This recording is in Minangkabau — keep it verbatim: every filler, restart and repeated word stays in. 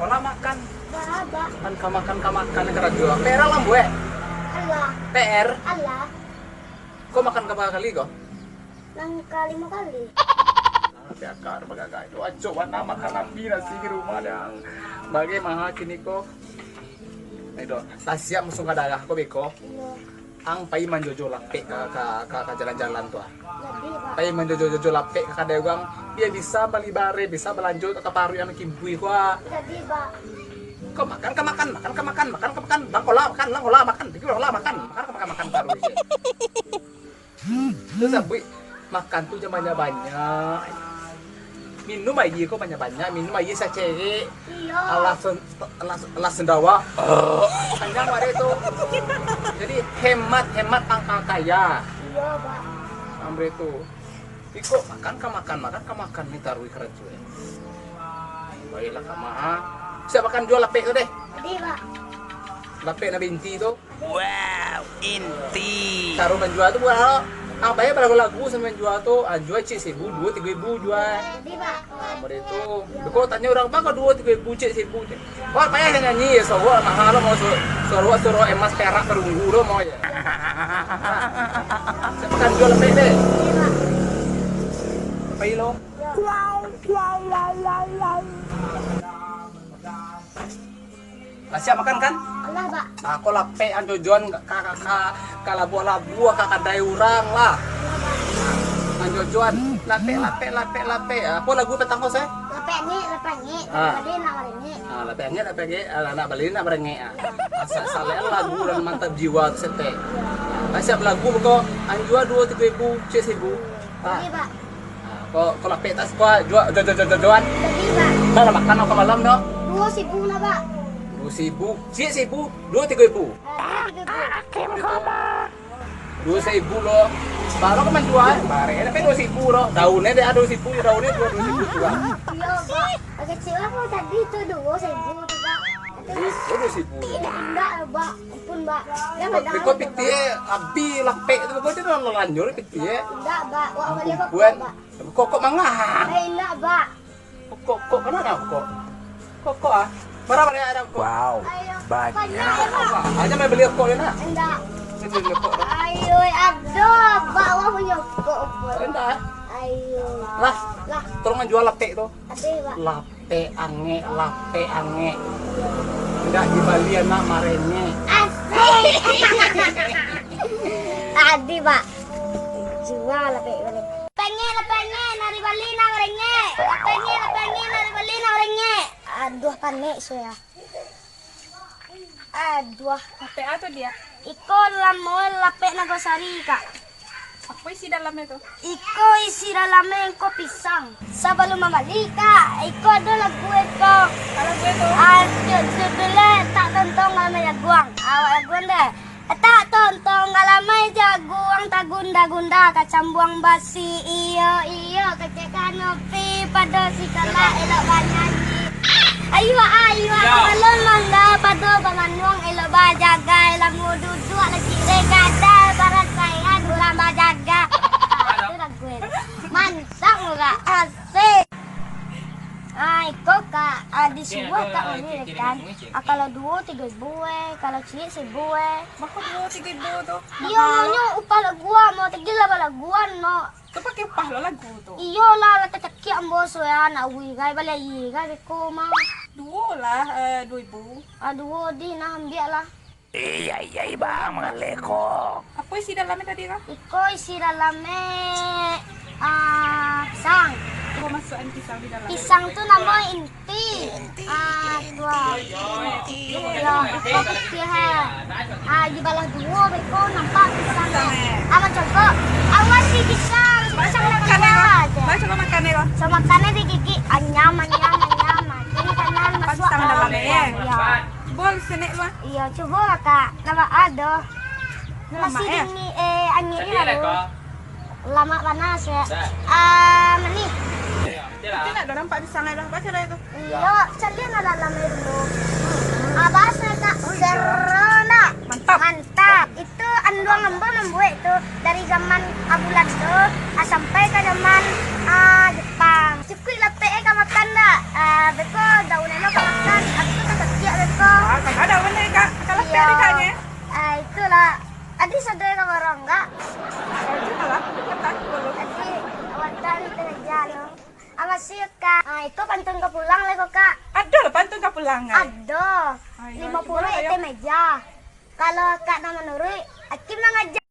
Lah makan. Lah, Bak. Kan ka makan, ka makan, karajo. P R lah buek. Alah. P R. Alah. Ko makan ka bara kali ko? Nan ka limo kali. Tapi akak bagagai tu acok bana makan api nasi di rumah dang. Bagai maha kini ko. Itu, lah siap musuh ka darah ko beko. Iyo. Ang pai manjojo lapek ka, ka, ka, ka jalan-jalan tu ah. Jadi, Bak. Pai manjojo-jojo lapek ka kadai urang. Bia bisa bali bareh, bisa balanjo ka paruik nan kimpui ko ah. Jadi, Bak. Ko makan, ka makan, makan, ka makan, makan, ka makan. Bang kola makan, bang kola makan, bang kola makan, makan, ka makan, makan, paruik je. Tu sabuik, makan tu jan banyak-banyak. Minum aia ko banyak-banyak, minum aia sacerek. Iyo. Alah sen-, alah, alah sendawa. Kanyang wak dek tu. Jadi hemat, hemat pangka kaya. Iyo, Bak. Ambre tu. Iko makan ka makan, makan ka makan ni taruih karajo. Baiklah ka maha. Siap makan jua lapek tu deh. Jadi, Bak. Lapek nan binti tu. Wow, inti. Caro manjua tu buat lo. Ang bayar balagu-lagu sambil manjua tu. Ah, jua ciek saribu, duo tigo ribu jua. Jadi, Bak. Ah, model tu. Beko tanyo urang, "Bang, ko duo tigo ribu ciek saribu ciek." Wah, payah nyanyi, ya, sorok mahal lo, mau sur-, sorok, sorok emas perak perunggu lo, mau ya. Siap makan jua lapek deh. Jadi, Bak. Pai lo. Lah siap makan kan? Alah, Bak. Ah, ko lapek ang jojoan ka, ka, ka, ka labuah-labuah ka kadai urang lah. Ang jojoan lapek, lapek, lapek, lapek. Ah, apo lagu patang ko, Seh? Lapek angek, lapek angek. Ah. Nak bali nak barangek. Ah, lapek angek, lapek angek. Ah, nak bali nak barangek. Ah. Asa salek lagu nan mantap jiwa tu setek. Lah siap lagu ko, ang jua duo tigo ribu, ciek saribu. Ah. Jadi, Bak. Ah, ko, ko lapek tas ko, jua, jo, jo, jo, jo, joan. Jadi, Bak. Dah lah makan ko malam tu. Duo saribu lah, Bak. Duo saribu. Ciek saribu. Duo tigo ribu. Ah, duo tigo ribu. Duo saribu lo. Baru ko manjua, bareh. Tapi duo saribu lo. Daunnyo dek, ah, duo saribu, daunnyo duo, duo saribu jua. Iyo, Bak. Agak kecewa ko tadi tu duo saribu tu, Bak. Duo saribu. Indak, Bak. Ampun, Bak. Jan beko pitih, abih lapek tu, beko tu lah lanjur pitih. Indak, Bak. Wak bali apo, Bak? Kokok mangah. Eh, indak, Bak. Kokok, kokok, kanai kokok? Kokok, ah. Bara banyak ado kokok? Wow, banyak. Aja main bali kokok yo, nak. Indak. Sini bali kokok. Ayo, ado, Bak, wak punyo kokok, Bak. Indak, ah. Ayo. Lah. Lah. Tolong jua lapek tu. Abih, Bak. Lapek angek, lapek angek. Indak dibali anak marengek. Asik. Tadi, Bak. Jua lapek bali. Lapek angek, lapek angek, nak dibali nak marengek. Lapek angek, lapek angek, nak dibali nak marengek. Aduh, panek sudah. Aduah. Lapek a tu, Diak? Iko lamo lapek Nagosari, Kak. Apo isi dalamnyo tu? Iko isi dalamnyo ko pisang. Sabalum mambali, Kak, iko ado lagu iko. Apo lagu tu? Ah, tu, tu, tu lah, tak tontong dalam jaguang. Awak laguan deh. Tak tontong galamai jaguang, tagunda-gunda kacambuang basi. Iyo, iyo, kecek kanopi pado sikolah elok banyanyi. Ayuak, ayuak, balun mangga pado bamanuang elok bajagai. Lamo duduak lagi regadai, barasaian urang bajaga. Ah, itu lagu elok. Mantap, Kak. Asik. Ah, iko, Kak, ah, disuruah Kak Mami kan. Ah, kalau duo tigo ribu, eh, kalau ciek saribu, eh. Bako duo tigo ribu tu? Iyo, mahanyo upah laguan, mau tagih lah balaguan, no. Tu pakai upah lo lagu tu? Iyo lah, lah tacakiak ambo sudah, nak uwi gai, bali aia gai, beko mah. Duo lah, eh, duo ribu. Ah, duo di, nah, ambiak lah. Iya, iya, Bang, maleko. Apo isi dalamnyo tadi, Bang? Iko isi dalamnyo, ah, pisang. Apo masuakan pisang di dalam? Pisang tu namo inti. Inti, ah, inti, tuah. Inti. Iyo, iko pitih, ha. Ah, dibalah duo, beko nampak pisang. Pisang, eh. Ah, mancogok. Awas si pisang, si pisang dah makan, Bang. Bang, cubo makan, Bang. Cubo makan, digigik. Anyam, anyam, anyam. Ini kanan masuak pisang dalam, eh. Iyo. Cubo senek, Bang. Iyo, cubo lah, Kak. Lamak ado. Lamak, eh? Masih dingin, eh, angin ni ado. Lamak panas, ya. Ah, manih. Itu nak dah nampak pisang dah. Baco dah itu. Iyo, calian lah dalam air dulu. Ah, bahasa, Kak. Seru nak. Mantap. Mantap. Itu anduang ambo mambuek tu dari zaman Belando, ah, sampai ka zaman, ah, Jepang. Cukuik lapek, eh, ka makan dak? Ah, beko daun elo ka makan. Iko pantun ka pulang lai ko, Kak. Ado lah pantun ka pulang, ai. Ado. Ayo, limo puluah cubo lah, ayo. Ete meja. Kalau Kak nak manuruik, Aki mangaja.